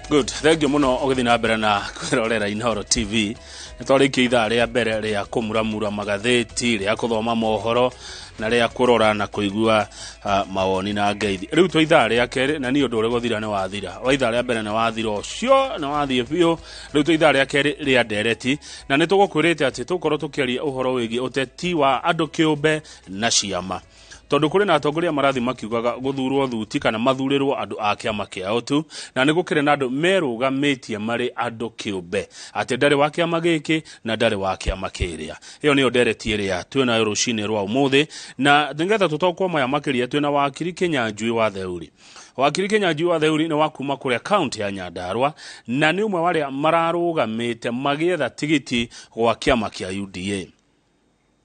Good, thank you muno ũgĩthiĩ na mbere na kwĩrorera Inooro TV. Nĩ twarĩkia ithaa rĩa mbere rĩa kũmuramura magathĩti, rĩa kũthoma mohoro na rĩa kũrora na kũigua mawoni na ngeithi. Rĩu twĩ ithaa rĩa kerĩ na niĩ ũndũ ũrĩa gũthira nĩ wathira. Wa ithaa rĩa mbere nĩ wathira ũcio, nĩ wathiĩ biũ. Rĩu twĩ ithaa rĩa kerĩ rĩa ndereti na nĩ tũgũkwĩrĩte atĩ tũgũkorwo tũkĩaria ũhoro wĩgiĩ ũteti wa andũ kĩũmbe na ciama. Tondũ kũrĩ na atongoria marathiĩ makiugaga gũthurwo thuti kana mathurĩrwo andũ a kĩama kĩao tu, na nĩ gũkĩrĩ na andũ merũgamĩtie marĩ andũ kĩũmbe atĩ ndarĩ wa kĩama gĩkĩ na ndarĩ wa kĩama kĩrĩa. Ĩyo nĩyo ndereti ĩrĩa twĩnayo rũcinĩ rwa ũmũthĩ, na nĩgetha tũtaũkwo maya makĩria twĩna wakiri Kĩnyanjui wa Theuri. Wakiri Kĩnyanjui wa Theuri nĩ wa kuma kũrĩa kaunti ya Nyandarua na nĩ ũmwe wa arĩa mararũgamĩte magĩetha tigiti gwa kĩama kĩa UDA.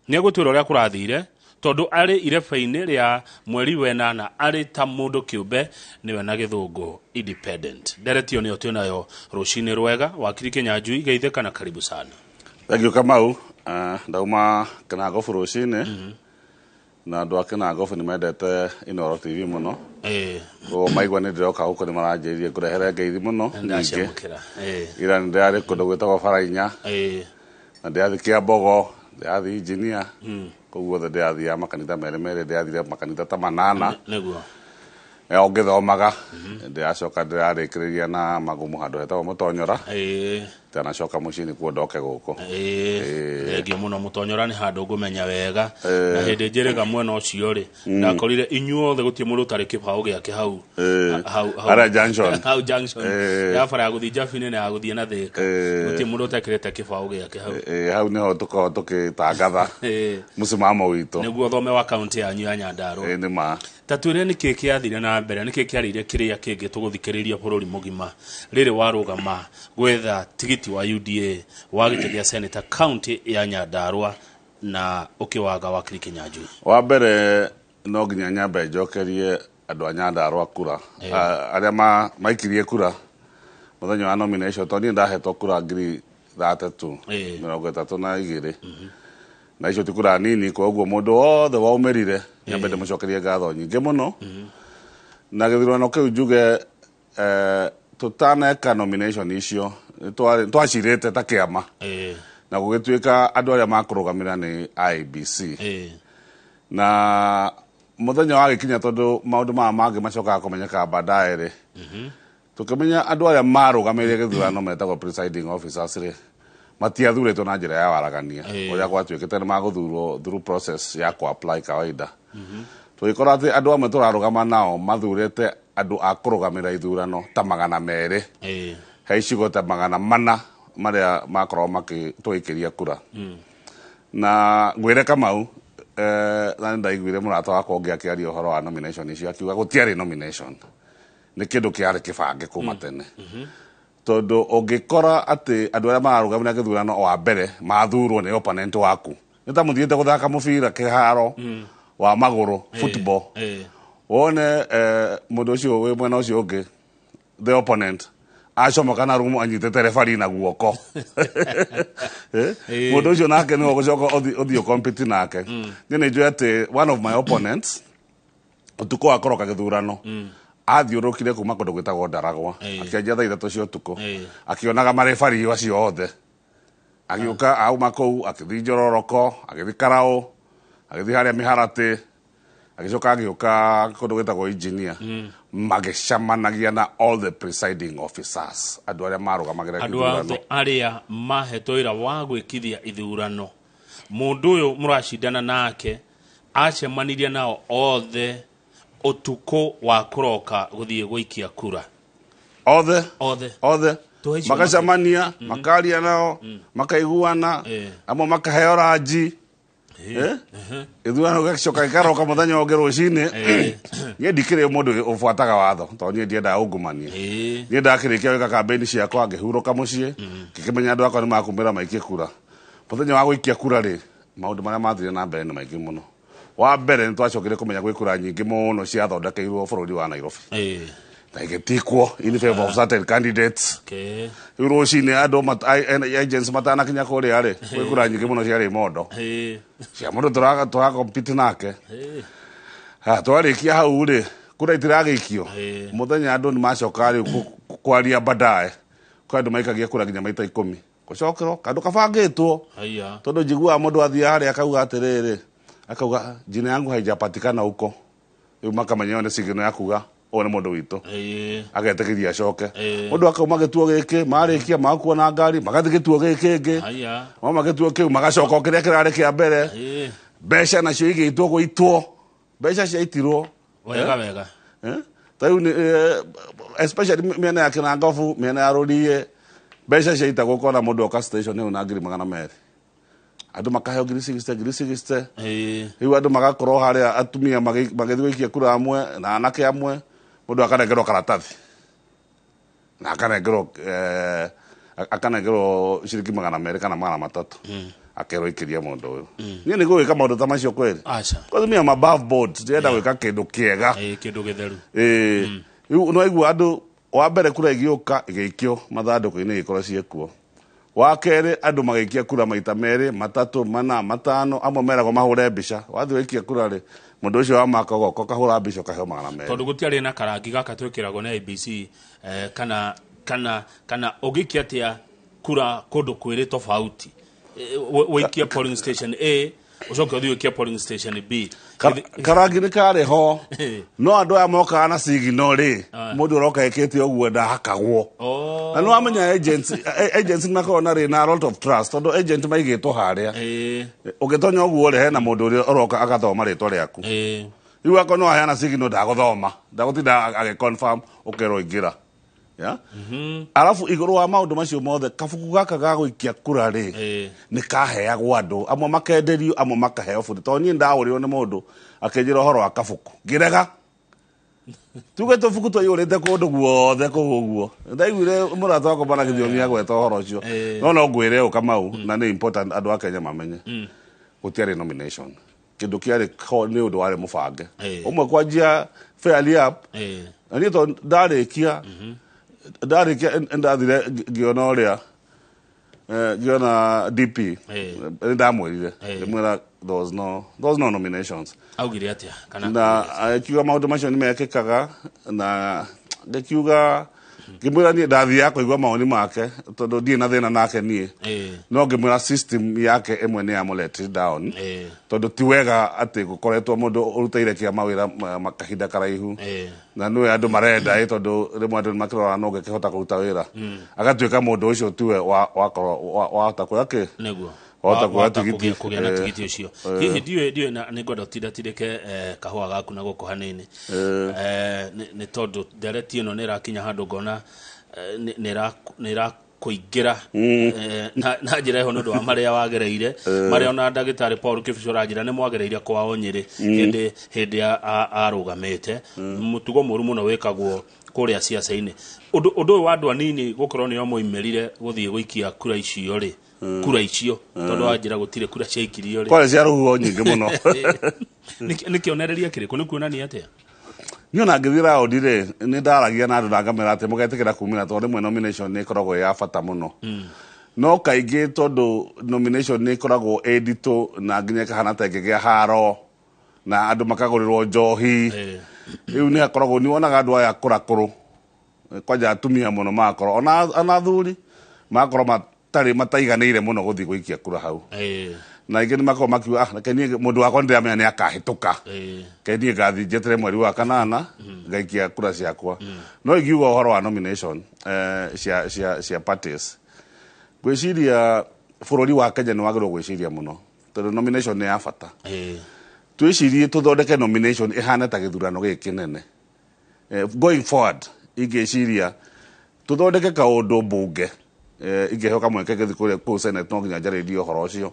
Nĩ egũtwĩra ũrĩa kũrathire tondũ arĩ irebe-inĩ rĩa mweri wenana arĩ ta mũndũ kĩũmbe, nĩwe na gĩthũngũ independent. Ndereti ĩyo nĩyo twĩnayo rũcinĩ rwega. Wakiri Kĩnyanjui, geithĩka na karibu sana. Thank you Kamau. Ndauma Kĩnangobu rũcinĩ. Na andũ a Kĩnangobu nĩ mendete Inooro TV mũno. Koguo maigua nĩ ndĩroka gũkũ nĩ maranjĩrire ngũrehere ngeithi mũno nyingĩ. Ndacamũkĩra. Ira nĩ ndĩrarĩ kũndũ gwĩtagwo Barainya. Na ndĩrathiĩ Kĩambogo, ndĩrathiĩ Engineer. Kũu guothe ndĩrathiaga makanitha merĩ merĩ, ndĩrathire makanitha ta manana. O ngĩthomaga, ndĩracoka ndĩrarĩkĩrĩria na Magumu handũ hetagwo Mũtonyora. Ndanacoka mũciĩ nĩkuo ndoke gũkũ. Thengiũ mũno. Mũtonyora nĩ handũ ngũmenya wega. Na hĩndĩ njĩrĩga mwena ũcio rĩ, ndakorire inyuothe gũtirĩ mũndũ ũtarĩ kĩbaũ gĩake hau. Hau, hau. Harĩa junction. Hau junction. Ya bara ya gũthiĩ Njabinĩ na ya gũthiĩ na Thĩka. Gũtirĩ mũndũ ũtekĩrĩte kĩbaũ gĩake hau. Hau nĩho tũkoragwo tũgĩtangatha mũsimamo witũ. Nĩguo thome wa kaunti yanyu ya Nyandarua. Nĩ ma. Ta twĩre nĩkĩ kĩathire na mbere, nĩkĩ kĩarĩire kĩrĩa kĩngĩ tũgũthikĩrĩria bũrũri mũgima rĩrĩ warũgama gwetha tigiti wa UDA wa gĩtĩ gĩa senator kaunti ya Nyandarua na ũkĩwaga wakiri Kĩnyanjui. Wa mbere no nginya nyambe njokerie andũ a Nyandarua kura. Arĩa maikirie kura mũthenya wa nomination, tondũ niĩ ndahetwo kura ngiri thatatu mĩrongo ĩtatũ na igĩrĩ. Na icio ti kura nini, koguo mũndũ wothe waumĩrire nyambe ndĩmũcokerie ngatho nyingĩ mũno. Na gĩthurano kĩu njuge tũtaneka nomination icio twacirĩte ta kĩama. Na gũgĩtuĩka andũ arĩa makũrũgamĩra nĩ IEBC. Na mũthenya wagĩkinya, tondũ maũndũ maya mangĩ macokaga kũmenyeka baadaye rĩ, tũkĩmenya andũ arĩa marũgamĩrĩire gĩthurano metagwo presiding officers rĩ, matiathurĩtwo na njĩra ya waragania ũrĩa gwatuĩkĩte nĩ magũthurwo through process ya kũ-apply kawaida. Tũgĩkora atĩ andũ amwe tũrarũgama nao mathurĩte andũ a kũrũgamĩrĩra ithurano ta 200 he icigo ta 400 marĩa makoragwo tũgĩikĩria kura. Na ngwĩre Kamau, na nĩndaiguire mũrata wakwa ũngĩ akĩaria ũhoro wa nomination icio, akiuga gũtiarĩ nomination, nĩ kĩndũ kĩarĩ kĩbange kuma tene. Tondũ ũngĩkora atĩ andũ arĩa mararũgamĩrĩra gĩthurano wa mbere mathurwo nĩ opponent waku, nĩ ta mũthiĩte gũthaka mũbira kĩharo wa magũrũ, football, wone mũndũ ũcio wĩ mwena ũcio ũngĩ, the opponent, acomoka na rumu anyitĩte refari na guoko. Mũndũ ũcio nake nĩwe ũgũcoka ũthiĩ ũcompete nake. Niĩ nĩ njũĩ atĩ one of my opponents ũtukũ wa kũroka gĩthurano athiũrũkire kuma kũndũ gwĩtagwo Ndaragwa, akĩanjia thaa 3 cia ũtukũ akĩonaga marebari acio othe, agĩũka auma kũu akĩthiĩ Njororoko, agĩthiĩ Karaũ, agĩthiĩ harĩa Mĩharatĩ, agĩcoka agĩũka kũndũ gwĩtagwo Engineer, magĩcemanagia na all the presiding officers, andũ arĩa marũgamagĩra andũ gĩthurano. Othe arĩa mahetwo wĩra wa gwĩkithia ithurano, mũndũ ũyũ mũracindana nake acemanirie nao othe ũtukũ wa kũroka gũthiĩ gũikia kura. Othe. Othe. Othe. Tũhe icio. Magacemania, makaria nao, makaiguana, amwe makaheo ranji. Ithurano gĩgacoka gĩkaroka mũthenya ũngĩ rũcinĩ. Niĩ ndikĩrĩ mũndũ ũbuataga watho, tondũ niĩ ndiendaga ungumania. Niĩ ndakĩrĩkia gwĩka campaign ciakwa, ngĩhurũka mũciĩ, ngĩkĩmenya andũ akwa nĩ makumĩra maikie kura. Mũthenya wa gũikia kura rĩ, maũndũ marĩa mathire na mbere nĩ maingĩ mũno. Wa mbere nĩ twacokire kũmenya gwĩ kura nyingĩ mũno ciathondekeirwo bũrũri wa Nairobi na igĩtikwo in favor of certain candidates. Rĩu rũcinĩ andũ agents matanakinya kũrĩa rĩ, gwĩ kura nyingĩ mũno ciarĩ mondo cia mũndũ tũrakompete nake. Ha, twarĩkia hau rĩ, kura itiragĩikio. Mũthenya andũ nĩ macoka rĩu Kwaria baadaye kwĩ andũ maikagia kura nginya maita 10 gũcokerwo kandũ kabangĩtwo. Haya. Tondũ njiguaga mũndũ athiĩ harĩa akauga atĩrĩrĩ, akauga, "Jina yangu haijapatikana huko." Rĩu makamenya ĩyo nĩ signal ya kuga ũyũ nĩ mũndũ witũ. Agetĩkĩria acoke. Mũndũ akauma gĩtuo gĩkĩ, marĩkia magakuo na ngari, magathiĩ gĩtuo gĩkĩ kĩngĩ. Haya. Mauma gĩtuo kĩu magacoka o kĩrĩa kĩrarĩ kĩa mbere. Mbeca nacio igĩitwo gũitwo, mbeca ciaitirwo. Wega wega. Eh? Ta rĩu especially mĩena ya Kĩnangobu, mĩena ya Rũriĩ, mbeca ciaitagwo ũkona mũndũ oka station ĩyo na 200,000, andũ makaheo 60,000, 60,000. Rĩu andũ magakorwo harĩa, atumia magĩthiĩ gũikia kura amwe na anake amwe, mũndũ akanengerwo karatathi na akanengerwo ciringi 200 kana 300, akerwo ikĩria mũndũ ũyũ. Niĩ nĩ gũgĩka maũndũ ta macio kweli? Aca. Because me am above board, ndĩrenda gwĩka kĩndũ kĩega. Kĩndũ gĩtheru. Rĩu nĩwaigua andũ wa mbere kura igĩũka igĩikio mathandũkũ-inĩ igĩkorwo ciĩkuo. Wa kerĩ andũ magĩikia kura maita 2, 3, 4, 5, amwe meragwo mahũre mbica. Wathiĩ waikia kura rĩ, mũndũ ũcio wa maka ũgoka ũkahũra mbica ũkaheo 200. Tondũ gũtiarĩ na karangi gaka twĩkĩragwo nĩ IBC, kana ũngĩikia atĩa kura kũndũ kwĩrĩ tofauti? Wĩikie polling station A, ũcoke ũthiĩ ũikie polling station B. Karangi nĩ karĩ ho, no andũ aya mokaga na signal rĩ, mũndũ ũroka ĩkĩte ũguo ndahakagwo. Na nĩ wamenya agents nĩ makoragwo na rĩ na a lot of trust, tondũ agent maigĩtwo harĩa. Ũngĩtonya ũguo rĩ, hena mũndũ ũrĩa ũroka agathoma rĩtwa rĩaku. Rĩu akorwo no aheana signal, ndagũthoma, ndagũtinda agĩconfirm, ũkerwo ingĩra. Yeah? Arabu igũrũ wa maũndũ macio mothe, kabuku gaka ga gũikia kura rĩ, nĩ kaheagwo andũ amwe makenderio, amwe makaheo bũrĩ. Tondũ niĩ ndahũrirwo nĩ mũndũ akĩnjĩra ũhoro wa kabuku, ngĩrega. Tuge tũbuku twaiyũrĩte kũndũ guothe kũu ũguo. Ndaiguire mũrata wakwa Bwana Gĩthiomi agweta ũhoro ũcio. No no ngwĩre ũũ Kamau, na nĩ important andũ a Kenya mamenye. Gũtiarĩ nomination. Kĩndũ kĩarĩ ho nĩ ũndũ warĩ mũbange. Ũmwe kwanjia fairly up. Na niĩ tondũ ndarĩkia ndathire ngĩona ũrĩa, ngĩona DP. Nĩ ndamwĩrire. Ngĩmwĩra there was no nominations. Augire atĩa? Kana Na akiuga maũndũ macio nĩ mekĩkaga, na ngĩkiuga ngĩmwĩra niĩ ndathiaga kũigua mawoni make tondũ ndirĩ na thĩna nake niĩ. No ngĩmwĩra system yake ĩmwe nĩ yamũ let down. Tondũ ti wega atĩ gũkoretwo mũndũ ũrutĩire kĩama wĩra kahinda karaihu. Na nĩwe andũ marenda tondũ rĩmwe andũ nĩ makĩrora no ũngĩkĩhota kũruta wĩra. Agatuĩka mũndũ ũcio tiwe wakorwo wahota kuoya kĩ? Nĩguo. Wahota kuoya Wahota tigiti. kũgĩa na tigiti ũcio. Hihi ndiũĩ na nĩ ngwenda ũtindatindĩke kahũa gaku na gũkũ hanini. Nĩ tondũ ndereti ĩno nĩ ĩrakinya handũ ngona nĩ ĩrakũingĩra na njĩra ĩho nĩ ũndũ wa marĩa wagereire, marĩa ona ndagĩtarĩ Paul Kĩbico ũranjĩra nĩ mwagereire kwao Nyĩrĩ hĩndĩ arũgamĩte. Mũtugo mũru mũno wĩkagwo kũrĩa ciaca-inĩ. Ũndũ ũyũ wa andũ anini gũkorwo nĩo moimĩrire gũthiĩ gũikia kura icio rĩ, kura icio tondũ wa njĩra gũtirĩ kura ciaikirio rĩ. Kwarĩ cia rũhuho nyingĩ mũno. Nĩ kĩonereria kĩrĩkũ? Nĩ kuonania atĩa? Niĩ ona ngĩthiĩ raũndi rĩ, nĩ ndaragia na andũ na ngamera atĩ mũgetĩkĩra kumĩra tondũ rĩmwe nomination nĩ ĩkoragwo ĩ ya bata mũno. No kaingĩ tondũ nomination nĩ ĩkoragwo ĩ nditũ na nginya ĩkahana ta ĩngĩgĩa haro na andũ makagũrĩrwo njohi. Rĩu nĩ hakoragwo nĩ wonaga andũ aya akũrakũrũ, kwanja atumia mũno magakorwo ona athuri magakorwo matarĩ mataiganĩire mũno gũthiĩ gũikia kura hau. Na aingĩ nĩ makoragwo makiuga, reke niĩ mũndũ wakwa nĩndĩramenya nĩ akahĩtũka. Reke niĩ ngathiĩ njetere mweri wa kanana ngaikia kura ciakwa. No ingiuga ũhoro wa nomination cia parties, ngwĩciria bũrũri wa Kenya nĩ wagĩrĩirwo gwĩciria mũno tondũ nomination nĩ ya bata. Twĩcirie tũthondeke nomination ĩhane ta gĩthurano gĩkĩ kĩnene. Going forward ingĩciria tũthondeke kaũndũ mbunge, ingĩheo kamweke ngĩthiĩ kũrĩa kũu Senate no nginya njarĩrie ũhoro ũcio.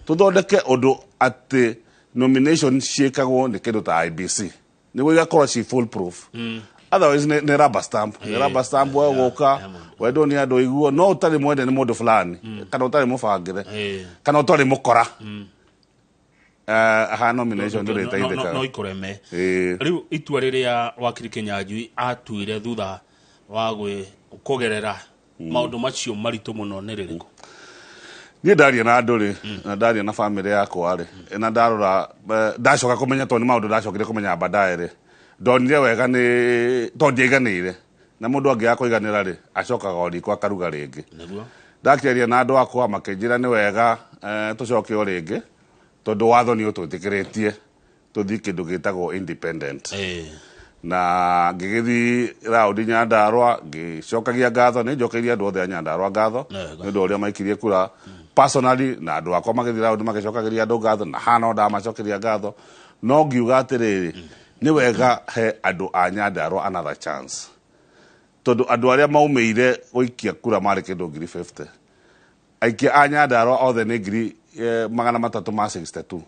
Tũthondeke ũndũ atĩ nomination ciĩkagwo nĩ kĩndũ ta IBC nĩguo igakorwo ci full proof. Otherwise nĩ rubber stamp, nĩ rubber stamp we gũka wendwo nĩ andũ iguo, no ũtarĩ mwende nĩ mũndũ fulani kana ũtarĩ mũbangĩre kana ũtarĩ mũkora. Ha nomination ndũrĩ ĩteithĩkaga. No ikũreme. Rĩu itua rĩrĩa wakiri Kĩnyanjui atuire thutha wa kũgerera maũndũ macio maritũ mũno nĩ rĩrĩkũ? Niĩ ndaria na andũ rĩ, na ndaria na family yakwa rĩ, na ndarora, ndacoka kũmenya tondũ nĩ maũndũ ndacokire kũmenya baadaye rĩ, ndonire wega nĩ tondũ ndiaiganĩire. Na mũndũ angĩaga kũiganĩra rĩ, acokaga o riko akaruga rĩngĩ. Nĩguo. Ndakĩaria na andũ akwa makĩnjĩra nĩ wega tũcoke o rĩngĩ, tondũ watho nĩ ũtwĩtĩkĩrĩtie tũthiĩ kĩndũ gĩtagwo independent. Na ngĩgĩthiĩ raundi Nyandarua, ngĩcokagia ngatho, nĩ njokeirie andũ othe a Nyandarua ngatho Wega. nĩ ũndũ wa ũrĩa maikirie kura personally, na andũ akwa magĩthiĩ raundi magĩcokagĩria andũ ngatho, na haha no ndamacokeria ngatho. No ngiuga atĩrĩrĩ, nĩ wega he andũ a Nyandarua another chance, tondũ andũ arĩa maumĩire gũikia kura marĩ kĩndũ 50,000. Aikia a Nyandarua othe nĩ 362,000.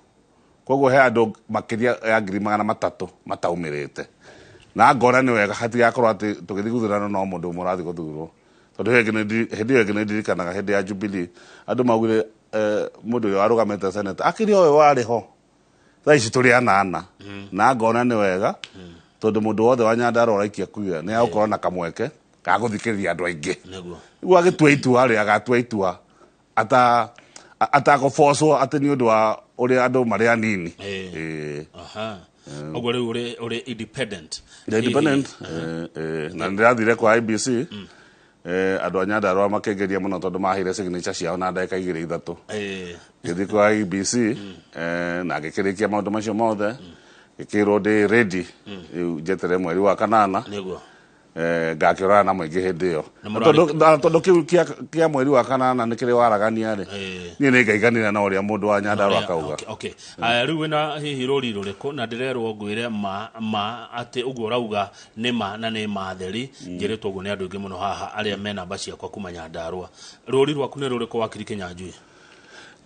Koguo he andũ makĩria ya 300,000 mataumĩrĩte, na ngona nĩ wega hatigakorwo atĩ tũgĩthiĩ gũthurano no mũndũ ũmwe ũrathiĩ gũthurwo, tondũ hĩndĩ ĩyo ĩngĩ nĩ ndirikanaga hĩndĩ ya Jubilee andũ maugire mũndũ ũrĩa warũgamĩte senator akĩrĩ o we warĩ ho, thaa ici tũrĩ anana. Na ngona nĩ wega tondũ mũndũ wothe wa Nyandarua ũraikia kura nĩ agũkorwo na kamweke ga gũthikĩrĩria andũ aingĩ. Nĩguo. Rĩu agĩtua itua rĩ, agatua itua atagũbocwo atĩ nĩ ũndũ wa ũrĩa andũ marĩ anini. Ĩĩ. Aha, ũguo rĩu ũrĩ independent? The independent, na nĩndĩrathire kwa IBC, andũ a Nyandarua makĩngeria mũno tondũ maheire signature ciao na ndagĩka igĩrĩ ithatũ. Ngĩthiĩ kwa IBC na ngĩkĩrĩkia maũndũ macio mothe, ngĩkĩrwo ndĩ ready, rĩu njeterere mweri wa kanana. Ngakĩorana na mũingĩ hĩndĩ ĩyo. Na Na tondũ kĩu kĩa mweri wa kanana nĩ kĩrĩ waragania rĩ, niĩ nĩ ngaiganĩra na ũrĩa mũndũ wa Nyandarua akauga. Okay. Aya, rĩu wĩna hihi rũri rũrĩkũ? Na ndĩrerwo ngwĩre ma atĩ ũguo ũrauga nĩ ma na nĩ ma theri. Njĩrĩtwo ũguo nĩ andũ aingĩ mũno haha arĩa me namba ciakwa kuma Nyandarua. Rũri rwaku nĩ rũrĩkũ, wakiri Kĩnyanjui?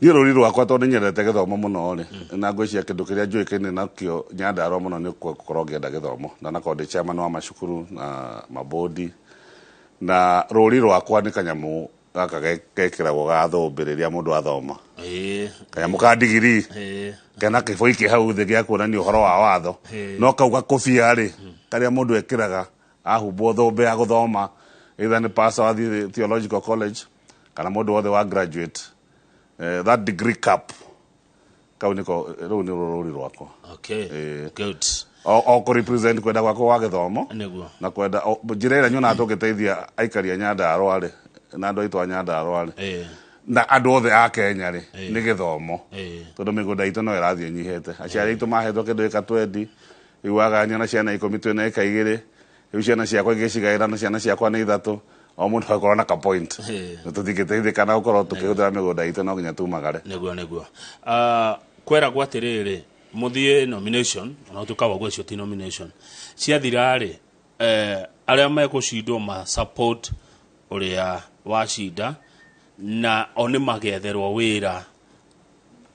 Niĩ rũri rwakwa, tondũ nyendete gĩthomo mũno rĩ, na ngwĩciria kĩndũ kĩrĩa njũĩkaine nakĩo Nyandarua mũno nĩ gũkorwo ngĩenda gĩthomo, na nakorwo ndĩ chairman wa macukuru na mabodi, na rũri rwakwa nĩ kanyamũ gaka gekĩragwo ga thũmbĩ rĩrĩa mũndũ athoma, kanyamũ ka ndigiri kena kĩbũi kĩ hau thĩ gĩa kuonania ũhoro wa watho. No kau gakũbia rĩ, karĩa mũndũ ekĩraga ahumbwo thũmbĩ ya gũthoma, either nĩ pastor wathiĩ theological college kana mũndũ wothe wa graduate, that degree cap, kau nĩko rũu nĩ rũri rwakwa. Good. O kũ represent kwenda gwakwa wa gĩthomo na kwenda njĩra ĩrĩa nyonaga tũngĩteithia aikari a Nyandarua rĩ, na andũ aitũ a Nyandarua rĩ, na andũ othe a Kenya rĩ, nĩ gĩthomo, tondũ mĩgũnda itũ no ĩrathiĩ ĩnyihĩte. Aciari aitũ mahetwo kĩndũ ĩka 20, rĩu wagayania na ciana 10, twĩna ĩka 2. Rĩu ciana ciakwa ingĩcigaĩra na ciana ciakwa nĩ ithatũ, o mũndũ agakorwo na ka point. Na tũtingĩteithĩka na gũkorwo tũkĩhũthĩra mĩgũnda itũ, no nginya tumagare. Nĩguo. Kweragwo atĩrĩrĩ, mũthiĩ nomination, ona gũtuĩka waguo icio ti nomination ciathira rĩ, arĩa megũcindwo ma support ũrĩa wacinda, na o nĩ magetherwo wĩra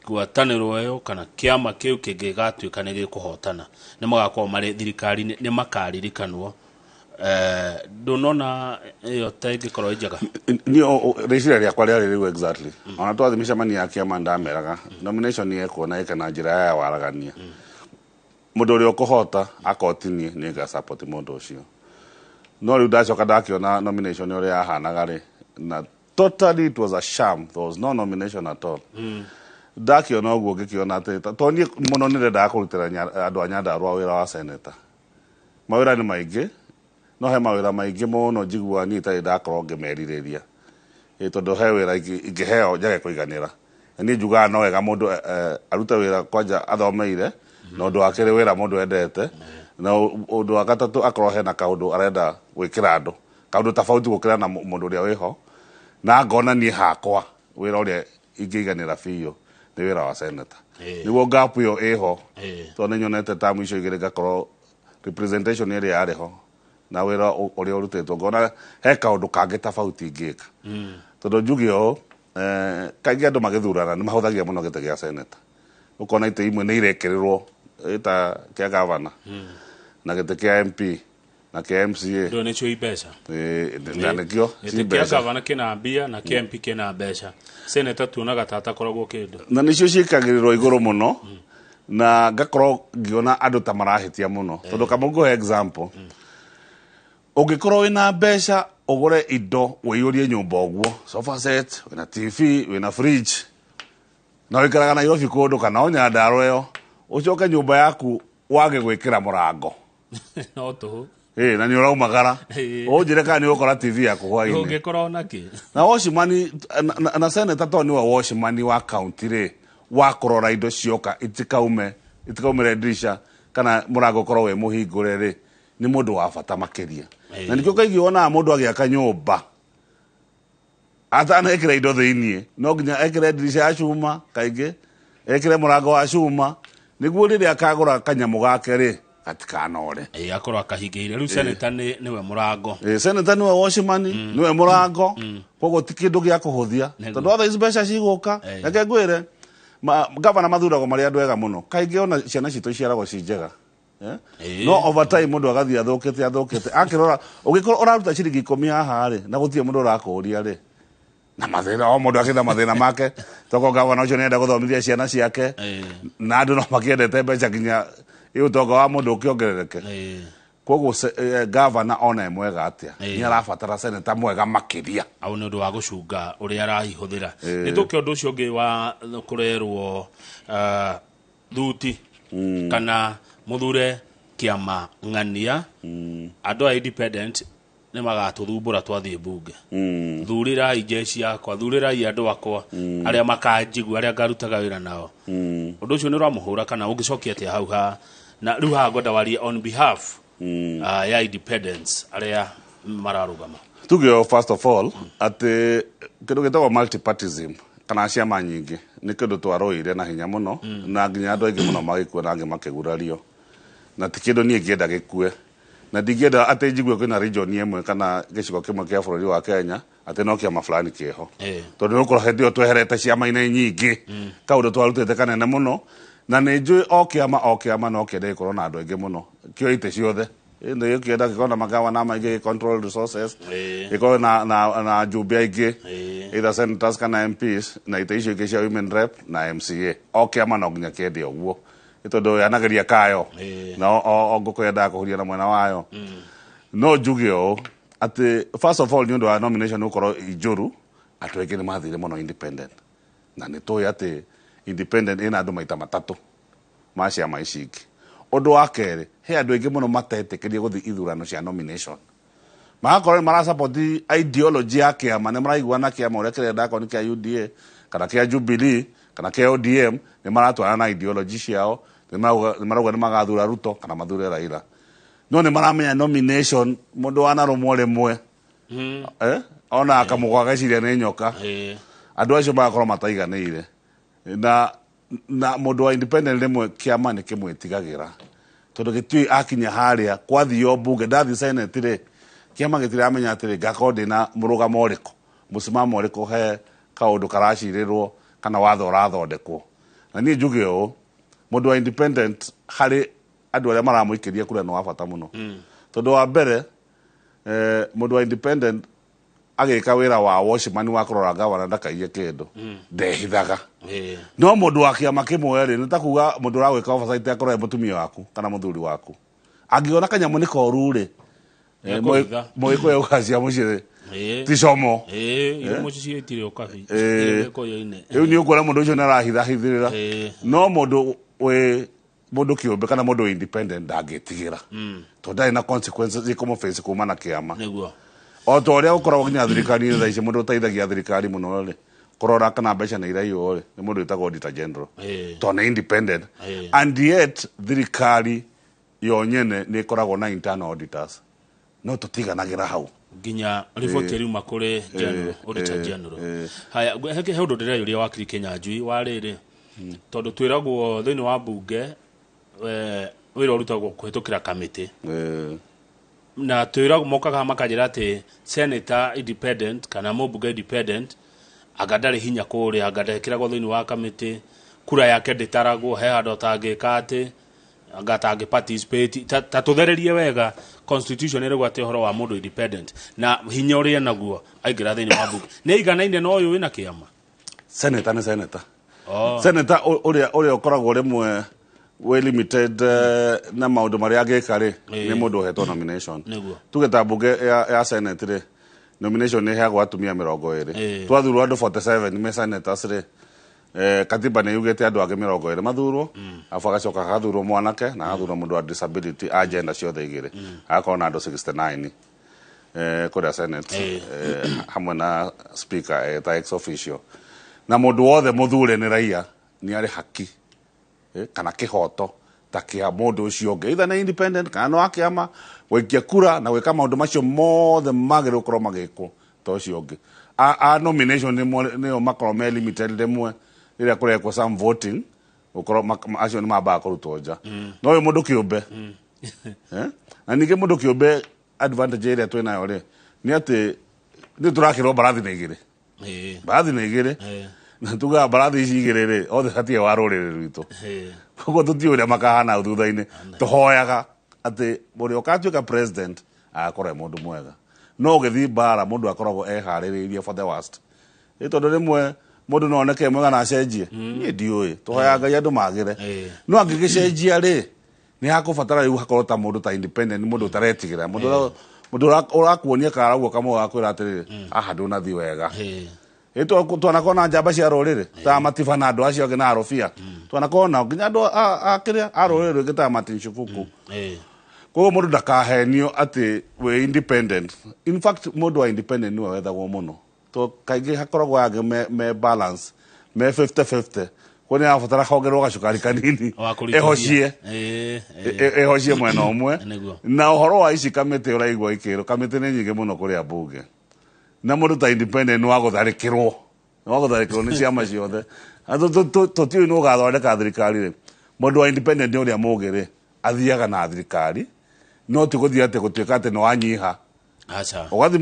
ngwatanĩro ĩyo kana kĩama kĩu kĩngĩgatuĩka nĩ gĩkũhotana, nĩ magakorwo marĩ thirikari-inĩ, nĩ makaririkanwo. Ndũnona ĩyo ta ĩngĩkorwo ĩ njega? Niĩ rĩciria rĩakwa rĩarĩ rĩu exactly, ona twathiĩ mĩcemanio ya kĩama ndameraga nomination yekwo na ĩke na njĩra ya waragania, mũndũ ũrĩa ũkũhota akotinie nĩ nga support mũndũ ũcio. No rĩu ndacoka ndakĩona nomination ũrĩa yahanaga rĩ, na totally it was a sham, there was no nomination at all. Ndakĩona ũguo ngĩkĩona atĩ tondũ niĩ mũno nĩ ndendaga kũrutĩra andũ a Nyandarua wĩra wa senator. Mawĩra nĩ maingĩ, no he mawĩra maingĩ mũno njiguaga niĩ itarĩ ndakorwo ngĩmerirĩria. Tondũ he wĩra ingĩheo njage kũiganĩra, na niĩ njugaga no wega mũndũ arute wĩra kwanja athomeire, na ũndũ wa kerĩ wĩra mũndũ endete, na ũndũ wa gatatũ akorwo hena kaũndũ arenda gwĩkĩra andũ, kaũndũ tofauti gũkĩra na mũndũ ũrĩa wĩho. Na ngona niĩ hakwa wĩra ũrĩa ingĩiganĩra biũ nĩ wĩra wa senator, nĩguo gap ĩyo ĩho, tondũ nĩ nyonete tamu icio igĩrĩ ngakorwo representation ĩrĩa yarĩ ho na wĩra ũrĩa ũrutĩtwo, ngona he kaũndũ kangĩ tofauti ingĩka. Tondũ njuge ũũ, kaingĩ andũ magĩthurana nĩ mahũthagia mũno gĩtĩ gĩa senator, ũkona itĩ imwe nĩ irekĩrĩrwo ĩta kĩa gavana na gĩtĩ kĩa MP na kĩa MCA. Ndå nĩcio i mbeca. Na nĩkĩo ci gĩtĩ kĩa mbeca. Gavana kĩna mbia na kĩa MP kĩna mbeca, senator tuonaga ta atakoragwo kĩndũ. Na nĩcio ciĩkagĩrĩrwo igũrũ mũno, na ngakorwo ngĩona andũ ta marahĩtia mũno, tondũ kama ngũhe example, ũngĩkorwo wĩna mbeca ũgũre indo ũiyũrie nyũmba ũguo, sofa set, wĩna TV, wĩna fridge, na wĩikaraga Nairobi kũndũ kana o Nyandarua ĩyo, ũcoke nyũmba yaku wage gwĩkĩra mũrango. No tũhũ. Ĩ, na nĩ ũraumagara. Ĩĩ. Ũnjĩre kana nĩ ũgũkora TV yaku hwainĩ. Ũngĩkora ona kĩ. Na watchman na senator to niwe watchman wa county rĩ, wa kũrora indo cioka itikaume, itikaumĩre ndirisha kana mũrango ũkorwo wĩ mũhingũre rĩ, nĩ mũndũ wa bata makĩria. Na nĩkĩo kaingĩ wonaga mũndũ agĩaka nyũmba atanekĩra indo thĩiniĩ, no nginya ekĩre ndirisha ya cuma kaingĩ, ekĩre mũrango wa cuma, nĩguo rĩrĩa akagũra kanyamũ gake rĩ, gatikanore. Ĩĩ, akorwo akahingĩire. Rĩu senator nĩwe mũrango. Ĩĩ, senator nĩwe watchman, nĩwe mũrango, koguo ti kĩndũ gĩa kũhũthia. Tondũ othe ici mbeca cigũka, reke ngwĩre, gavana mathuragwo marĩ andũ ega mũno. Kaingĩ ona ciana citũ iciaragwo ci njega. No over time mũndũ agathiĩ athũkĩte, athũkĩte. Akĩrora, ũngĩkorwo ũraruta ciringi 10 haha rĩ, na gũtirĩ mũndũ ũrakũũria rĩ, na mathĩna, o mũndũ akĩenda mathĩna make, toko gavana ũcio nĩenda gũthomithia ciana ciake, na andũ no makĩendete mbeca nginya ũtonga wa mũndũ ũkĩongerereke. Koguo gavana ona e mwega atĩa, nĩ arabatara senator mwega makĩria. Au nĩ ũndũ wa gũcunga ũrĩa arahũthĩra. Nĩ tũke ũndũ ũcio ũngĩ wa kũrerwo thuti kana mũthure kĩama ng'ania. Andũ a independent nĩ magatũthumbũra twathiĩ mbunge. Thurĩrai jeshi yakwa, thurĩrai andũ akwa arĩa makanjigua, arĩa ngarutaga wĩra nao. Ũndũ ũcio nĩ ũramũhũra kana ũngĩcokia atĩa hau ha? Na rĩu haha ngwenda warie on behalf ya independence arĩa mararũgama. Tuge o first of all atĩ kĩndũ gĩtagwo multipartism kana ciama nyingĩ nĩ kĩndũ twarũire na hinya mũno, na nginya andũ aingĩ mũno magĩkua na angĩ makĩgurario, na ti kĩndũ niĩ ngĩenda gĩkue, na ndingĩenda atĩ njigue kwĩna region ĩmwe kana gĩcigo kĩmwe kĩa bũrũri wa Kenya atĩ no kĩama fulani kĩho, tondũ nĩ ũkora hĩndĩ ĩyo tweherete ciama-inĩ nyingĩ, kaũndũ twarutĩte kanene mũno, na nĩ njũĩ o kĩama o kĩama no kĩende gĩkorwo na andũ aingĩ mũno kĩo itĩ ciothe. Nĩ gĩkĩenda gĩkorwo na magavana maingĩ, gĩ control resources, gĩkorwo na njumbe aingĩ, either senators kana MPs, na itĩ icio ingĩ cia women rep na MCA. O kĩama no nginya kĩende ũguo, nĩ tondũ yanageria kayo, na o ngũkũ yendaga kũhuria na mwena wayo. No njuge ũũ atĩ first of all nĩ ũndũ wa nomination gũkorwo njũru, andũ aingĩ nĩ mathire mũno independent, na nĩ tũĩ atĩ independent ĩna andũ maita matatũ ma ciama ici ingĩ. Ũndũ wa kerĩ, he andũ aingĩ mũno matetĩkĩrie gũthiĩ ithurano cia nomination, magakorwo nĩ marasupport ideology ya kĩama, nĩ maraiguana kĩama ũrĩa kĩrenda, akorwo nĩ kĩa UDA kana kĩa Jubilee kana kĩa ODM, nĩ maratwarana na ideology ciao, nĩ marauga nĩ magathura Ruto kana mathure Raila, no nĩ maramenya nomination mũndũ wanarũmwo rĩmwe, ona akamũgwa ageciria nĩ nyoka. Andũ acio magakorwo mataiganĩire na mũndũ wa independent rĩmwe kĩama nĩ kĩmwĩtigagĩra, tondũ gĩtiũĩ akinya harĩa kwathio mbunge, ndathiĩ senate rĩ, kĩama gĩtiramenya atĩrĩ ngakorwo ndĩna mũrũgamo ũrĩkũ, mũsimamo ũrĩkũ he kaũndũ karacirĩrwo kana watho ũrathondekwo. Na niĩ njuge ũũ, mũndũ wa independent harĩ andũ arĩa maramũikĩria kura nĩ wa bata mũno, tondũ wa mbere, mũndũ wa independent agĩka wĩra wa watchman wa kũrora gavana ndakaiye kĩndũ, ndehithaga. No mũndũ wa kĩama kĩmwe rĩ, nĩ ta kuga mũndũ ũragwĩka oversight akorwo e mũtumia waku kana mũthuri waku, angĩona kanyamũ nĩ koru rĩ, Nĩekũhitha. Mũgĩkũyũ augaga cia mũciĩ ti como. Iria mũciĩ ciĩtire ũkabi. Gĩkũyũ-inĩ. Rĩu nĩ ũkuona mũndũ ũcio nĩ arahithahithĩrĩra. No mũndũ wĩ mũndũ kĩũmbe kana mũndũ wĩ independent ndangĩtigĩra, tondũ ndarĩ na consequences ikũmũface kuma na kĩama. O ta ũrĩa gũkoragwo nginya thirikari-inĩ thaa ici, mũndũ ũteithagia thirikari mũno rĩ kũrora kana mbeca nĩ iraiywo rĩ, nĩ mũndũ wĩtagwo auditor general, tondũ nĩ independent. And yet thirikari yo nyene nĩ ĩkoragwo na internal auditors, no tũtiganagĩra hau. Nginya riboti ĩriuma kũrĩ general, auditor general. Haya, he ũndũ ndĩreyũria wakiri Kĩnyanjui wa rĩrĩ, tondũ twĩragwo thĩinĩ wa mbunge, wĩra ũrutagwo kũhĩtũkĩra kamĩtĩ, na twĩragwo mokaga makanjĩra atĩ senator independent kana mũmbunge independent anga ndarĩ hinya kũrĩa, anga ndekĩragwo thĩinĩ wa kamĩtĩ, kura yake ndĩtaragwo, he handũ atangĩka atĩ anga atangĩ participate. Ta tũthererie wega constitution ĩrauga atĩ ũhoro wa mũndũ independent na hinya ũrĩa naguo aingĩra thĩinĩ wa mbunge nĩ aiganaine na ũyũ wĩna kĩama. Senator nĩ senator. Senator ũrĩa ũkoragwo rĩmwe wĩ limited na maũndũ marĩa angĩka rĩ, nĩ mũndũ ũhetwo nomination. Tuge ta mbunge ya senate rĩ, nomination nĩ ĩheagwo atumia 20. Twathurwo andũ 47 me senators rĩ, Katiba nĩ yugĩte andũ angĩ 20 mathurwo, arabu agacoka agathurwo mwanake na agathurwo mũndũ wa disability a gender ciothe igĩrĩ, agakorwo na andũ 69 kũrĩa Senate, hamwe na speaker ta ex officio. Na mũndũ wothe mũthure nĩ raia nĩ arĩ haki kana kĩhoto ta kĩa mũndũ ũcio ũngĩ, either nĩ independent kana nĩ wa kĩama, gũikia kura na gwĩka maũndũ macio mothe magĩrĩirwo gũkorwo magĩkwo ta ũcio ũngĩ. A nomination nĩo makorwo me limited rĩmwe rĩrĩa kũrekwo some voting, gũkorwo acio nĩ mambaga kũrutwo nja. No ũyũ mũndũ kĩũmbe, na ningĩ mũndũ kĩũmbe advantage ĩrĩa twĩ nayo rĩ nĩ atĩ nĩ tũrakĩrwo mbarathi na igĩrĩ, mbarathi na igĩrĩ, na tugaga mbarathi ici igĩrĩ rĩ othe hatirĩ wa rũrĩrĩ rwitũ. Koguo tũtiũĩ ũrĩa makahana thutha-inĩ. Tũhoyaga atĩ ũrĩa ũgatuĩka president agakorwo e mũndũ mwega, no ũgĩthiĩ mbara mũndũ akoragwo eharĩrĩirie for the worst. Ĩ tondũ rĩmwe mũndũ no oneke mwega na acenjie, niĩ ndiũĩ, tũhoyaga Ngai andũ magĩre. No angĩgĩcenjia rĩ, nĩ hakũbatara rĩu hakorwo ta mũndũ ta independent, mũndũ ũtaretigĩra, mũndũ ũrakuonia kara ũguo kamwe gakwĩra atĩrĩrĩ, haha ndũnathiĩ wega. Ĩ twanakorwo na njamba cia rũrĩrĩ ta Matiba na andũ acio angĩ na Arobia, twanakorwo nao nginya andũ a kĩrĩa a rũrĩrĩ rũngĩ ta Martin Shukuku. Koguo mũndũ ndakahenio atĩ wĩ independent. In fact, mũndũ wa independent nĩwe wethagwo mũno, to kaingĩ hakoragwo angĩ me balance, me 50-50, koguo nĩ arabatara hongerwo gacukari kanini ehocie ehocie mwena ũmwe. Na ũhoro wa ici kamĩtĩ ũraigua ikĩrwo kamĩtĩ nĩ nyingĩ mũno kũrĩa mbunge, na mũndũ ta independent nĩ wa gũtharĩkĩrwo, nĩ wa gũtharĩkĩrwo nĩ ciama ciothe. Tũtiũĩ nĩ ũgathondeka thirikari rĩ. Mũndũ wa independent nĩ ũrĩa mũgĩ rĩ, athiaga na thirikari, no ti gũthiĩ atĩ gũtuĩka atĩ nĩ wanyiha. Ũgathiĩ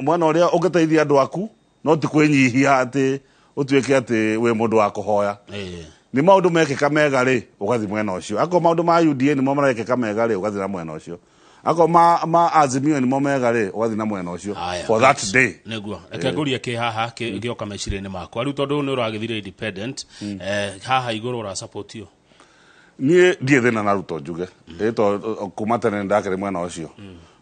mwena ũrĩa ũngĩteithia andũ aku, no ti kwĩnyihia atĩ ũtuĩke atĩ wĩ mũndũ wa kũhoya. Nĩ maũndũ mekĩka mega rĩ, ũgathiĩ mwena ũcio. Akorwo maũndũ ma UDA nĩmo marekĩka mega rĩ, ũgathiĩ na mwena ũcio. Akorwo ma Azimio nĩmo mega rĩ, ũgathiĩ na mwena ũcio for that day. Nĩguo reke ngũrie kĩ haha gĩoka meciria-inĩ makwa rĩu, tondũ nĩ ũragĩthire independent, haha igũrũ ũrasupportio? Niĩ ndiĩ thĩna na Ruto, njuge ĩ to kuma tene ndakĩrĩ mwena ũcio.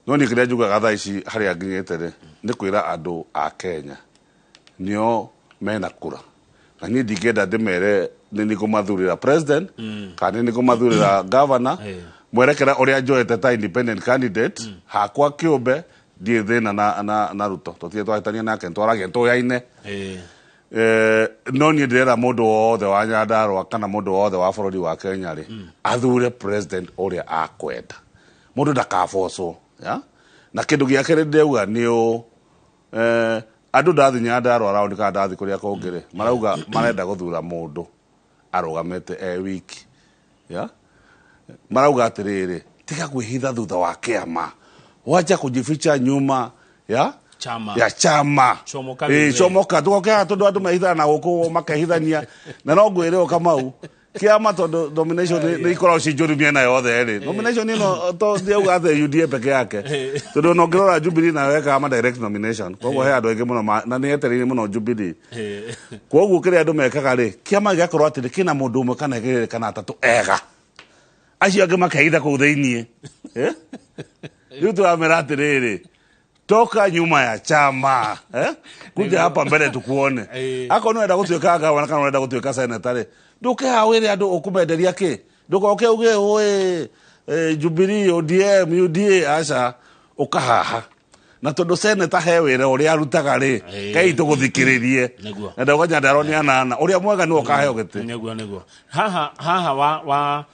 No niĩ kĩrĩa njugaga thaa ici harĩa nginyĩte rĩ, nĩ kwĩra andũ a Kenya nĩo mena kura, na niĩ ndingĩenda ndĩmere nĩ nĩngũmathurĩra president kana nĩ nĩngũmathurĩra governor. Mwerekera ũrĩa njoete ta independent candidate hakwa kĩũmbe, ndiĩ thĩna na Ruto, tũtirĩ twahĩtania nake, twaragia tũyaine. No niĩ ndĩrera mũndũ wothe wa Nyandarũa kana mũndũ wothe wa bũrũri wa Kenya rĩ, athure president ũrĩa akwenda. Mũndũ ndakabocwo ya na kĩndũ gĩa kerĩ ndĩrauga nĩ ũ andũ ndathi Nyandarũa round kana ndathi kũrĩa kũngĩ rĩ, marauga marenda gũthura mũndũ arũgamĩte e wiki ya. Marauga atĩrĩrĩ, tiga kwĩhitha thutha wa kĩama, wacha kujificha nyuma ya chama. Ya chama. Chomoka wĩre. Chomoka tugokeaga tondũ andũ mehithaga na gũkũ makehithania, na no ngwĩre o Kamau, kĩama tondũ nomination nĩ ikoragwo ci njũru mĩena yothe rĩ, nomination ĩno to ndiauga atĩ UDA peke yake, tondũ ona ũngĩrora Jubilee nayo ekaga ma direct nomination. Koguo he andũ aingĩ mũno na nĩ etereire mũno Jubilee. Koguo kĩrĩa andũ mekaga rĩ, kĩama gĩgakorwo atĩ kĩna mũndũ ũmwe kana igĩrĩ kana atatũ ega, acio angĩ makehitha kũu thĩiniĩ. Rĩu tũramera atĩrĩrĩ, toka nyuma ya chama, eh? Kuja hapa mbele tukuone. Akorwo nĩ ũrenda gũtuĩka gavana kana ũrenda gũtuĩka senator rĩ, ndũke haha wĩre andũ ũkũmenderia kĩ, ndũkoke uge ũĩ Jubilee, ODM, UDA, aca, ũkahaha na tondũ senator he wĩra ũrĩa arutaga rĩ, kai tũgũthikĩrĩrie. Na ndauga Nyandarua nĩ anana, ũrĩa mwega nĩwe ũkaheo gĩtĩ. Nĩguo haha wa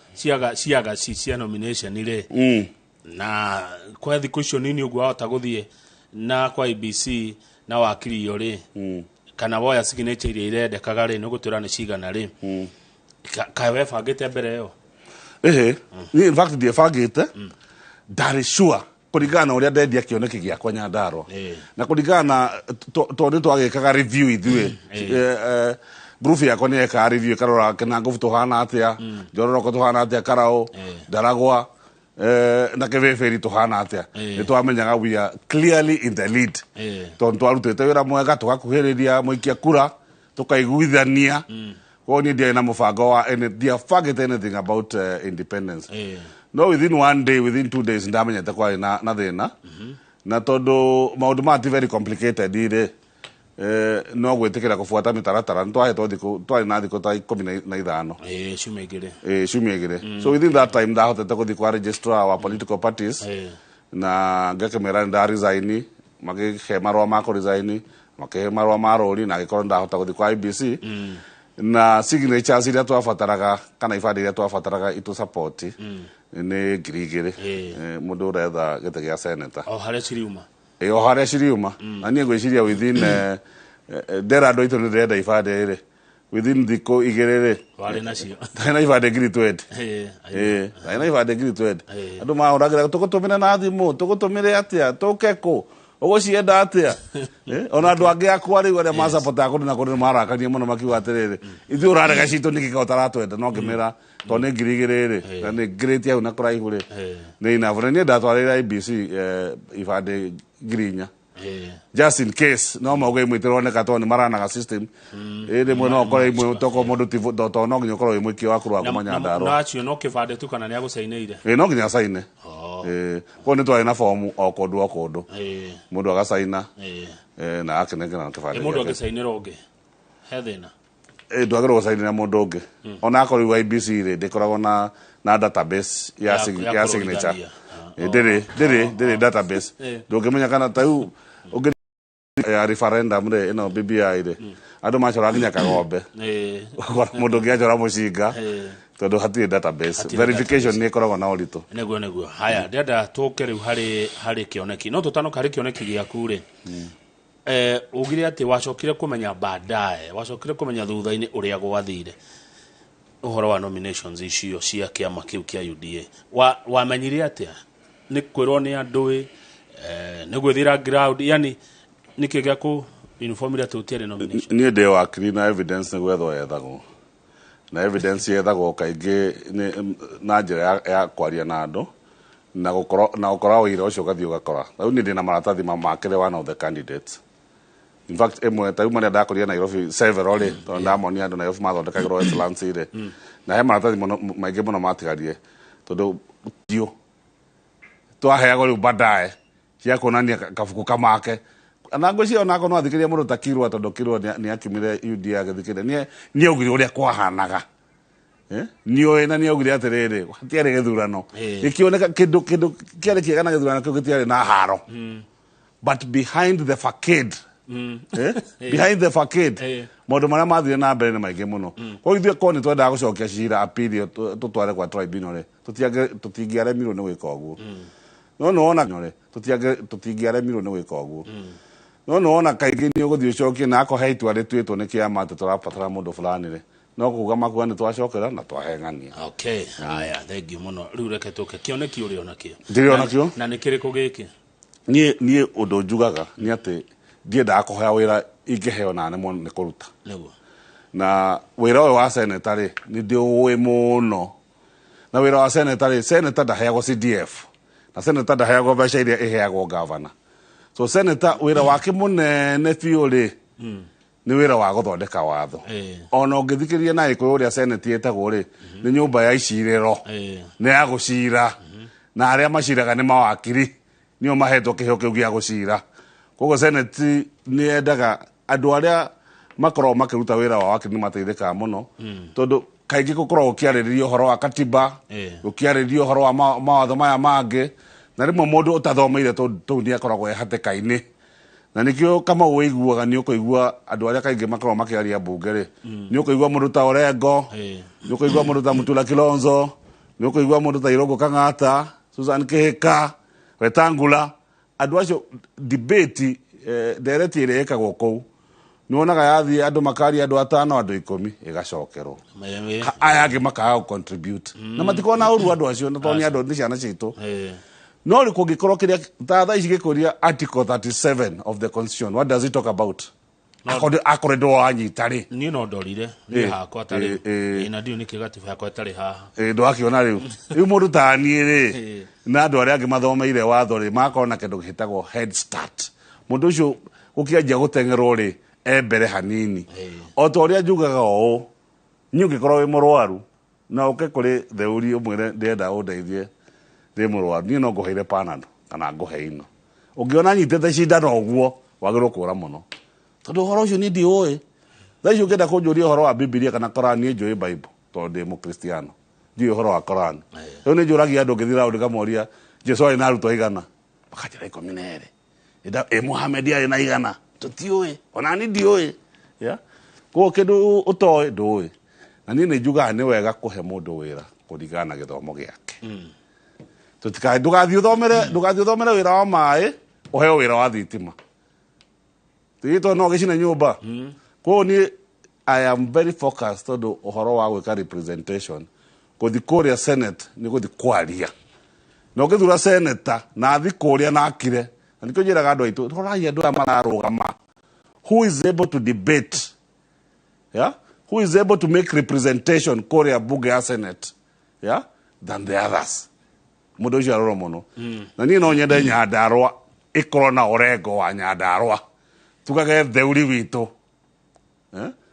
ciaga cia nomination rĩ, na kwa thikũ icio nini ũguo wahota gũthiĩ na kwa IEBC na wakirio rĩ, kana woya signature iria irendekaga rĩ, nĩ ũgũtwĩra nĩ cigana rĩ, kaĩ webangĩte mbere ĩyo? Ĩhĩ, niĩ in fact ndiebangĩte, ndarĩ sure kũringana na ũrĩa ndendia kĩoneki gĩakwa Nyandarua na kũringana na tondũ nĩ twagĩkaga review ithuĩ, group yakwa nĩ yekaga review ĩkarora Kinangofu tũhana atĩa, Njororoko tũhana atĩa, Karau, Ndaragwa na Kĩbĩbĩri tũhana atĩa. Nĩ twamenyaga we are clearly in the lead tondũ twarutĩte wĩra mwega, tũgakuhĩrĩria mũikia kura, tũkaiguithania. Koguo niĩ ndiarĩ na mũbango wa ndiabangĩte anything about independence. No within one day, within 2 days ndamenyete kwarĩ na thĩna, na tondũ maũndũ maya ti very complicated rĩ, No gwĩtĩkĩra kũbuata mĩtaratara nĩ twahetwo thikũ, twarĩ na thikũ ta 15. Ĩĩ, ciumia 2. Ĩĩ, ciumia 2. So within that time ndahotete gũthiĩ kwa registrar wa political parties na ngakĩmera nĩ nda resign, makĩhe marũa ma kũ resign, makĩhe marũa ma rũri, na agĩkorwo ndahota gũthiĩ kwa IBC na signatures iria twabataraga kana ibandĩ iria twabataraga itũ support nĩ 2,000. Mũndũ ũretha gĩtĩ gĩa senator o harĩa ciriuma. Ĩ, o harĩa ciriuma. Na niĩ ngwĩciria within ndera andũ aitũ nĩ ndĩrenda ibandĩ rĩ, within thikũ 2 rĩ, warĩ nacio. Ndarĩ na ibandĩ 20,000. Ĩĩ, ndarĩ na ibandĩ 20,000. Andũ mahũragĩra, tũgũtũmĩre na thimũ, tũgũtũmĩre atĩa, tũke kũ, ũgũcienda atĩa? Ona andũ angĩ akwa rĩu arĩa macabotaga kũndũ na kũndũ nĩ marakania mũno, makiuga atĩrĩrĩ, ithuĩ ũrarega citũ nĩkĩ ka ũtaratwenda? No ngĩmĩra tondũ nĩ 2,000 rĩ, na nĩ ngĩrĩtie hau na kũraihu rĩ, nĩ enough. Na niĩ ndatwarĩire IBC ibandĩ 4,000 just in case no mauge imwe itironeka tondũ nĩ maranaga system. Ĩ, rĩmwe no ũkore imwe tokorwo mũndũ ti tondũ no nginya ũkorwo wĩ mũikia wa kũrũa kuma Nyandarũa. Na acio no kĩbandĩ tu kana nĩ agũcainĩire? Ĩ, no nginya caine. Ĩ, koguo nĩ twarĩ na fomu o kũndũ o kũndũ, mũndũ agacaina na akinengera kĩbandĩ Mũndũ gĩake. Angĩcainĩra ũngĩ he thĩna? Ĩ, ndwagĩrĩirwo gũcainĩra mũndũ ũngĩ, ona akorwo rĩu IBC rĩ ndĩkoragwo na database ya ya ya signature. kũrũithania. Ĩ, ndĩrĩ database. Ndũngĩmenya kana ta rĩu ũngĩ ya referendum rĩ, ĩno BBI rĩ, andũ macora nginya kagombe. Ũgakora mũndũ ũngĩ achora mũcinga tondũ hatirĩ database. Hatirĩ. Verification nĩ ĩkoragwo na ũritũ. Nĩguo. Haya, ndĩrenda tũke rĩu harĩ kĩoneki, no tũtanoka harĩ kĩoneki gĩaku rĩ, ugire atĩ wacokire kũmenya baadaye, wacokire kũmenya thutha-inĩ ũrĩa gwathire ũhoro wa nominations icio cia kĩama kĩu kĩa UDA. Wamenyire atĩa? Nĩ kwĩrwo nĩ andũ ĩ, nĩ gwĩthira ground, yani nĩkĩ gĩa kũ informire atĩ gũtiarĩ nomination? Niĩ ndĩ wakiri na evidence nĩ gwethwo yethagwo, na evidence yethagwo kaingĩ na njĩra ya kwaria na andũ na gũkorwo na gũkora ũira ũcio ũgathiĩ ũgakora. Rĩu niĩ ndĩna maratathi ma makĩrĩ one of the candidates, in fact ĩmwe ta rĩu marĩa ndakorire Nairobi several rĩ, tondũ ndamonia andũ Nairobi mathondekagĩrwo Westlands rĩ, na he maratathi mũno maingĩ mũno matigarire tondũ tio twaheagwo rĩu baadaye cia kuonania kabuku kamake. Na ngwĩciria onako no athikĩrĩrie mũndũ ta Kirwa, tondũ Kirwa nĩ akiumire UDA agĩthikĩrĩria, nĩ augire ũrĩa kwahanaga. Nĩoĩ na nĩaugire atĩrĩrĩ, hatiarĩ gĩthurano gĩkĩoneka kĩndũ kĩarĩ kĩega na gĩthurano kĩu gĩtiarĩ na haro, but behind the facade, behind the facade, maũndũ marĩa mathire na mbere nĩ maingĩ mũno. Koguo ithuĩ korwo nĩ twendaga gũcokia cira appeal tũtware kwa tribunal rĩ, tũtingĩaremirwo nĩ gwĩka ũguo. No nĩ wona rĩ, tũtingĩaremirwo nĩ gwĩka ũguo, no nĩ wona kaingĩ nĩ ũgũthiĩ ũcokie na akorwo he itua rĩtuĩtwo nĩ kĩama atĩ tũrabatara mũndũ fulani rĩ, no kuga makuga nĩ twacokera na twaheng'ania. Okay, haya, thank you mũno. Rĩu reke tũke kĩoneki ũrĩ onakĩo. Ndĩrĩ onakĩo. Na nĩ kĩrĩkũ gĩkĩ? Niĩ ũndũ njugaga nĩ atĩ ndiendaga kũhoya wĩra ingĩheo na nemwo nĩ kũruta. Na wĩra ũyũ wa seneta rĩ, nĩ ndĩũĩ mũno, na wĩra wa seneta rĩ, seneta ndaheagwo CDF na seneta ndaheagwo mbeca iria iheagwo gavana. So seneta wĩra wake mũnene biũ rĩ, nĩ wĩra wa gũthondeka watho. Ona ũngĩthikĩrĩria na Gĩkũyũ ũrĩa senate ĩtagwo rĩ, nĩ nyũmba ya icirĩro, nĩ ya gũcira, na arĩa maciraga nĩ mawakiri, nĩo mahetwo kĩheo kĩu gĩa gũcira. Koguo senate nĩ yendaga andũ arĩa makoragwo makĩruta wĩra wa wakiri nĩ mateithĩkaga mũno, tondũ kaingĩ gũkoragwo gũkĩarĩrĩria ũhoro wa katiba, gũkĩarĩrĩria ũhoro wa mawatho maya mangĩ, na rĩmwe mũndũ ũtathomeire tũu nĩ akoragwo e hatĩka-inĩ. Na nĩkĩo Kamau wĩiguaga nĩ ũkũigua andũ arĩa kaingĩ makoragwo makĩaria mbunge rĩ, nĩ ũkũigua mũndũ ta Orengo, nĩ ũkũigua mũndũ ta Mutula Kilonzo, nĩ ũkũigua mũndũ ta Irũngũ Kang'ata, Susan Kĩhĩka, Wetangula, andũ acio debate, ndereti ĩrĩa ĩkagwo kũu nĩ wonaga yathiĩ andũ makaria andũ atano, andũ 10, ĩgacokerwo. Aya angĩ makaga gũ contribute na matikorwo na ũru andũ acio, na tondũ nĩ andũ, nĩ ciana citũ. No rĩ, kũngĩkorwo kĩrĩa ta thaa ici gĩkũria article 37 of the constitution, what does it talk about? Akorwo ndwanyita rĩ. Niĩ no ndorire niĩ hakwa tarĩ na ndiũ nĩkĩ gatiba yakwa ĩtarĩ haha. Ĩ, ndwakĩona rĩu mũndũ ta niĩ rĩ na andũ arĩa angĩ mathomeire watho rĩ, makorwo na kĩndũ gĩtagwo head start. Mũndũ ũcio gũkĩanjia gũteng'erwo rĩ, e mbere hanini. O ta ũrĩa njugaga ũũ, niĩ ũngĩkorwo wĩ mũrwaru na ũke kũrĩ theũri ũmwĩre ndĩrenda ũndeithie ndĩ mũrwaru, niĩ no ngũheire Panado kana ngũhe ino. Ũngĩona nyitĩte cindano ũguo, wagĩrĩirwo kũra mũno. Tondũ ũhoro ũcio niĩ ndiũĩ. Thaa ici ũngĩenda kũnjũria ũhoro wa Bibilia kana Koran, niĩ njũĩ Bible tondũ ndĩ Mũkristiano. Ndiũĩ ũhoro wa Koran. Rĩu nĩ njũragia andũ ngĩthiĩ round ngamoria Jesu arĩ na arutwo aigana? Makanjĩra 12. Ĩ Muhammad arĩ na igana? Tũtiũĩ. Ona niĩ ndiũĩ. Yeah? Koguo kĩndũ ũtoĩ ndũĩ. Na niĩ nĩ njugaga nĩ wega kũhe mũndũ wĩra kũringana na gĩthomo gĩake. Tũtikae ndũgathiĩ ũthomere wĩra wa maĩ ũheo wĩra wa thitima. Tũgĩtwo no gĩcine nyũmba. Koguo niĩ I am very focused tondũ ũhoro wa gwĩka representation gũthiĩ kũrĩa Senate nĩ gũthiĩ kwaria. Na ũngĩthura senator na athiĩ kũrĩa na akire, na nĩkĩo njĩraga andũ aitũ, rorai andũ aya mararũgama. Who is able to debate? Yeah? Who is able to make representation kũrĩa bunge ya Senate? Yeah? Than the others. Mũndũ ũcio arorwo mũno. Na niĩ no nyende Nyandarũa ĩkorwo na Orengo wa Nyandarũa. Tugage Theuri witũ.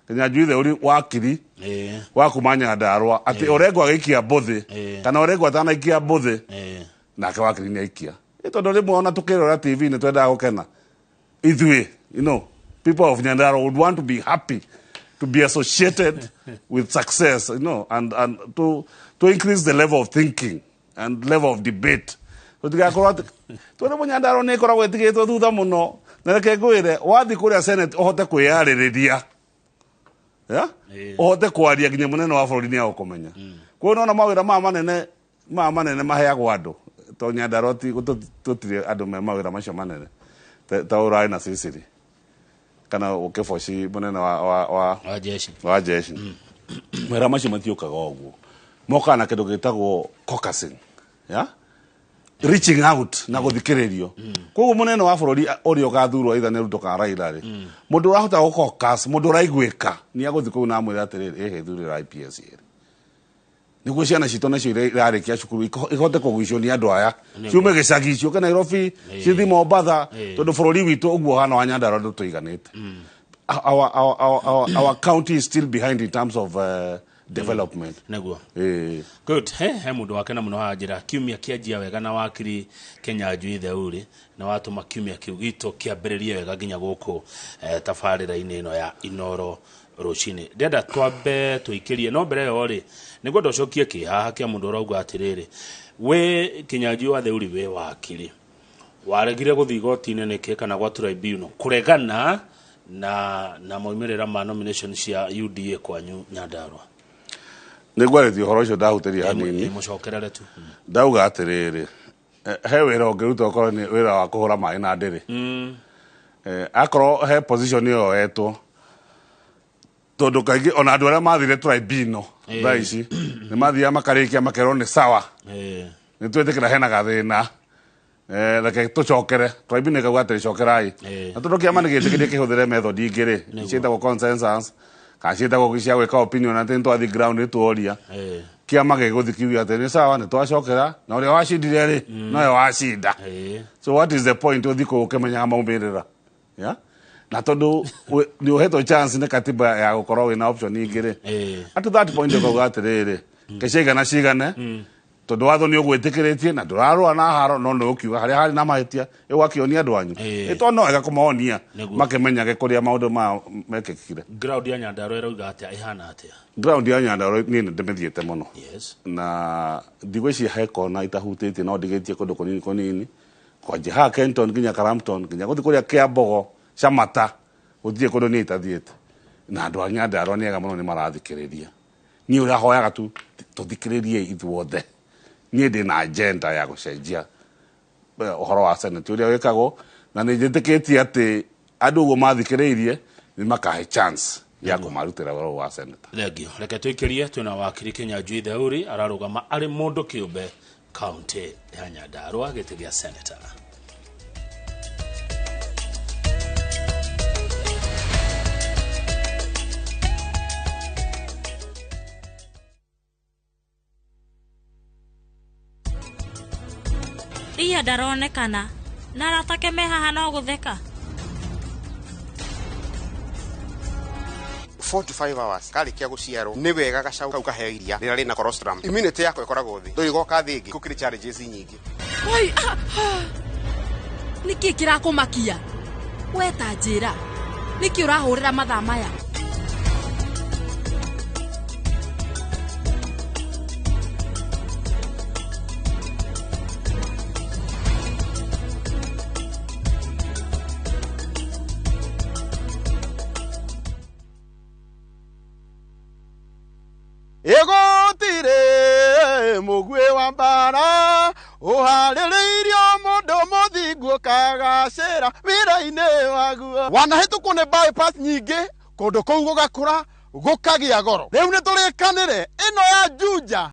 Kinyanjui Theuri wakiri wa kuma Nyandarũa atĩ Orengo agĩikia mbũthĩ kana Orengo atanaikia mbũthĩ nake wakiri nĩ aikia. Tondũ rĩmwe ona tũkĩrora TV nĩ twendaga gũkena. Ithuĩ, you know, people of Nyandarua would want to be happy to be associated with success, you know, and to increase the level of thinking and level of debate. Tũtigakorwo atĩ tondũ Nyandarua nĩ ĩkoragwo ĩtigĩtwo thutha mũno. Na reke ngwĩre, wathiĩ kũrĩa Senate ũhote kwĩyarĩrĩria. Yeah? Ũhote kwaria nginya mũnene wa bũrũri nĩ agũkũmenya. Koguo nĩwona mawĩra maya manene maheagwo andũ. To Nyandarua tũtirĩ andũ me mawĩra macio manene. Ta ũrarĩ na Sicily. Kana ũkĩboci mũnene wa jeshi. Wa jeshi. Mawĩra macio matiũkaga ũguo. Mokaga na kĩndũ gĩtagwo caucusing. Yeah? Reaching out na gũthikĩrĩrio. Koguo mũnene wa bũrũri ũrĩa ũgathurwo either nĩ Ruto kana Raila rĩ, mũndũ ũrahota gũ-caucus, mũndũ ũraiguĩka, nĩ agũthiĩ kũu na amwĩre atĩrĩrĩ, ĩhĩ thurĩra IPS ĩrĩ. Nĩguo ciana citũ nacio irarĩkia cukuru ihote kũgucio nĩ andũ aya. Ciume gĩcagi, ciũke Nairobi, cithiĩ Mombatha, tondũ bũrũri witũ ũguo ũhana wa Nyandarua ndũtũiganĩte. Our county is still behind in terms of development. Nĩguo. Good. He mũndũ wakena mũno haha njĩra kiumia kĩanjia wega na wakiri Kinyanjui Theuri na watũma kiumia kĩu gitũ kĩambĩrĩrie wega nginya gũkũ tabarĩra-inĩ ĩno ya Inoro rũcinĩ. Ndĩrenda twambe tũikĩrie no mbere ĩyo rĩ nĩngwenda ũcokie kĩhaha kĩa mũndũ ũrauga atĩrĩrĩ, we Kinyanjui wa Theuri wĩ wakiri waregire gũthiĩ igoti-inĩ nĩkĩ kana gwa tribunal kũregana na maumĩrĩra ma nomination cia UDA kwanyu Nyandarua? Nĩngwarĩtie ũhoro ũcio ndahutĩria hanini. Mũcokerere tu. Ndauga atĩrĩrĩ, he wĩra ũngĩruta okorwo nĩ wĩra wa kũhũra maĩ na ndĩrĩ. Akorwo he position ĩyo yoetwo, tondũ kaingĩ ona andũ arĩa mathire tribunal thaa ici nĩ mathiaga makarĩkia makerwo nĩ sawa, nĩ twĩtĩkĩra hena gathĩna, reke tũcokere. Tribunal ĩkauga atĩrĩ, cokerai. Na tondũ kĩama nĩ gĩtĩkĩrie kĩhũthĩre method ingĩ rĩ, ciĩtagwo consensus kana ciĩtagwo cia gwĩka opinion, atĩ nĩ twathiĩ ground nĩ tuoria. Kĩama gĩgũthiĩ kiuge atĩ nĩ sawa, nĩ twacokera, na ũrĩa wacindire rĩ, nowe wacinda. So what is the point ũthiĩ kũu ũkĩmenyaga maumĩrĩra? Yeah? Na tondũ nĩ ũhetwo chance nĩ katiba ya gũkorwo wĩna option ingĩ rĩ, at that point ũkauga atĩrĩrĩ, ke cigana cigane, tondũ watho nĩ ũgwĩtĩkĩrĩtie na ndũrarũa na haro, no nĩ ũkiuga harĩa harĩ na mahĩtia ũgakĩonia andũ anyu. Ĩ no wega kũmonia makĩmenyage kũrĩa maũndũ maya mekĩkire. Ground ya Nyandarua ĩrauga atĩa, ĩhana atĩa? Ground ya Nyandarua niĩ nĩ ndĩmĩthiĩte mũno. Na ndigwĩciria he kona itahutĩtie, no ndigĩtie kũndũ kũnini kũnini. Kwanjia haha Kenton nginya Karampton nginya gũthiĩ kũrĩa Kĩambogo Camata gũtirĩ kũndũ niĩ itathiĩte. Na andũ a Nyandarua nĩ ega mũno, nĩ marathikĩrĩria. Niĩ ũrĩa hoyaga tu tũthikĩrĩrie ithuothe. Niĩ ndĩ na agenda ya gũcenjia ũhoro wa Senate ũrĩa wĩkagwo, na nĩ njĩtĩkĩtie atĩ andũ ũguo mathikĩrĩirie nĩ makahe chance ya kũmarutĩra ũhoro wa Senate. Thengio. Reke tũikĩrie, twĩna wakiri Kinyanjui Theuri ararũgama arĩ mũndũ kĩũmbe kaunti ya Nyandarua gĩtĩ gĩa Senator. Ria ndaronekana na aratake me haha no gũtheka. 4 to 5 hours karikia guciarwo ni wega gacau kau kaheo iria rĩrĩa rĩna colostrum. Immunity yako ĩkoragwo thĩ, ndũrĩ thĩ ĩngĩ gũkĩrĩ challenges nyingĩ. Oi, nĩkĩ kĩrakũmakia? We ta njĩra. Nĩkĩ ũrahũrĩra mathaa maya? Ĩgũtirĩ mũguĩ wa mbara ũharĩrĩirio mũndũ mũthingu ũkagacĩra wĩra-inĩ waguo. Wanahĩtũkwo nĩ bypass nyingĩ kũndũ kũu gũgakũra gũkagĩa goro. Rĩu nĩ tũrĩkanĩre ĩno ya Juja.